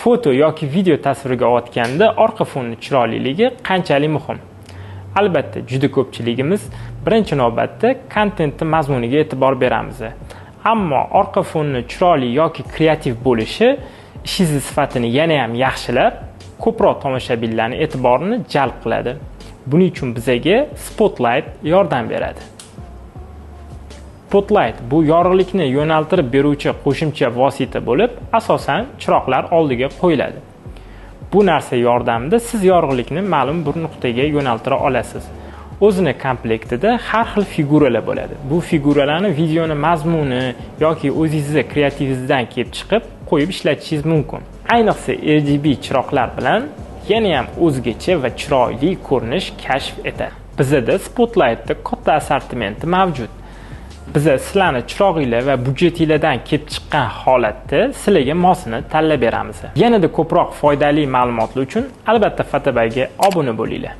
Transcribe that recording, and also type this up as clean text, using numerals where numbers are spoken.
Foto yoki video tasvirga olayotganda orqa fonni chiroyliligi qanchalik muhim? Albatta, juda ko'pchiligimiz birinchi navbatda kontentni mazmuniga e'tibor beramiz. Ammo orqa fonni chiroyli yoki kreativ bo'lishi ishingizni sifatini yana ham yaxshilab, ko'proq tomoshabinlarning e'tiborini jalb qiladi. Buning uchun bizaga Spotlight yordam beradi. Spotlight bu yorug'likni yo'naltirib beruvchi qo'shimcha vosita bo'lib, asosan chiroqlar oldiga qo'yiladi. Bu narsa yordamida siz yorug'likni ma'lum bir nuqtaga yo'naltira olasiz. O'zini komplektida har xil figuralar bo'ladi. Bu figuralarni videoni mazmuni yoki o'zingizni kreativingizdan kelib chiqib qo'yib ishlatishingiz mumkin. Ayniqsa RGB chiroqlar bilan yana ham o'zgacha va chiroyli ko'rinish kashf etadi. Bizda Spotlightda katta assortimenti mavjud. Biza sizlarni chirog'inglar va byudjetinglardan kelib chiqqan holatda sizlarga mosini tanlab beramiz. Yanada ko'proq foydali ma'lumotlar uchun albatta Fotobayga obuna bo'linglar.